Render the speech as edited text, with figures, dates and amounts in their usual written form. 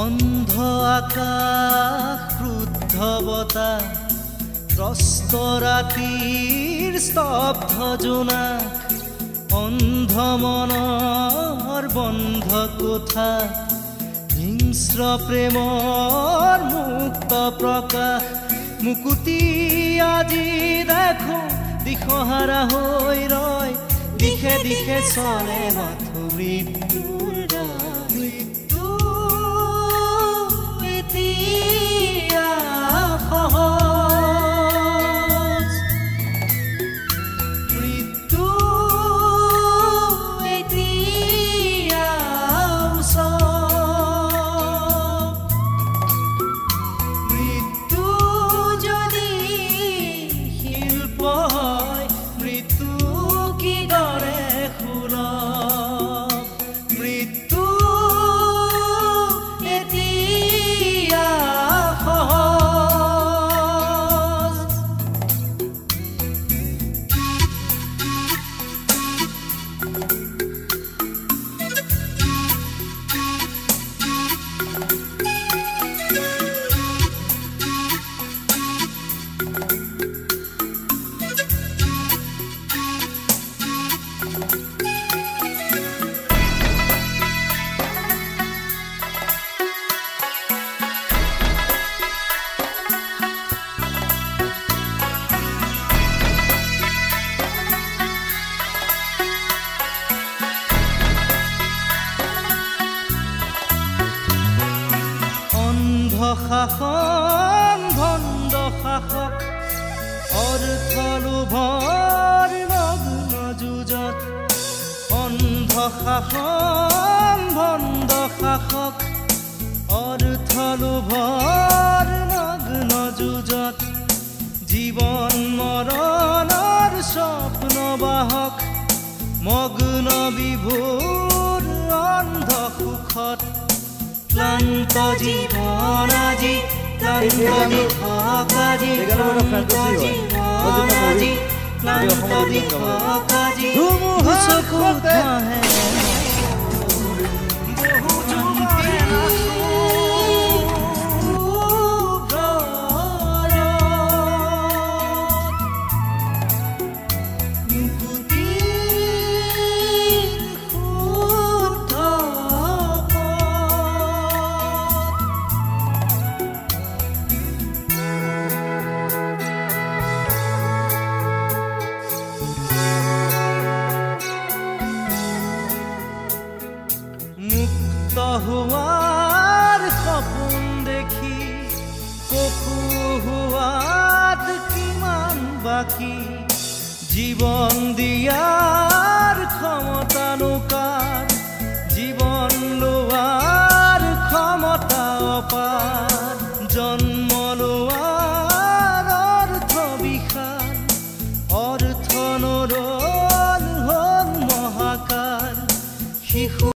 অন্ধ আকাশ ক্ৰুদ্ধ বতাহ ত্ৰস্ত ৰাতিৰ স্তব্ধ জোনাক অন্ধ মনৰ বন্ধ কোঠা হিংস্ৰ প্ৰেমৰ মুক্ত প্ৰকাশ মুকুতি আজি দেখো দিশহাৰা হৈ ৰয় দিশে দিশে চলে মাথো মৃত্যুৰ মৃত্যু এতিয়া সহজ মৃত্যু এতিয়া ওচৰ মৃত্যু যদি শিল্প হয় মৃত্যু কিদৰে সুলভ মৃত্যু এতিয়া সহজ। অন্ধ শাসন ভণ্ড শাসক অৰ্থ লোভৰ নগ্ন যুঁজত অন্ধ শাসন ভণ্ড শাসক অৰ্থ লোভৰ নগ্ন যুঁজত জীৱন মৰণৰ স্বপ্ন বাহক মগ্ন বিভোৰ অন্ধ সুখত ক্লান্ত জীৱন আজি ক্লান্ত দিশক আজি ক্লান্ত জীৱন আজি ক্লান্ত দিশক আজি দুচকুত ভাহে বহু যুগৰে মুকুতিৰ শুদ্ধ পথ। মুক্ত হোৱাৰ সপোন দেখি পশু হোৱাত কিমান বাকী জীৱন দিয়াৰ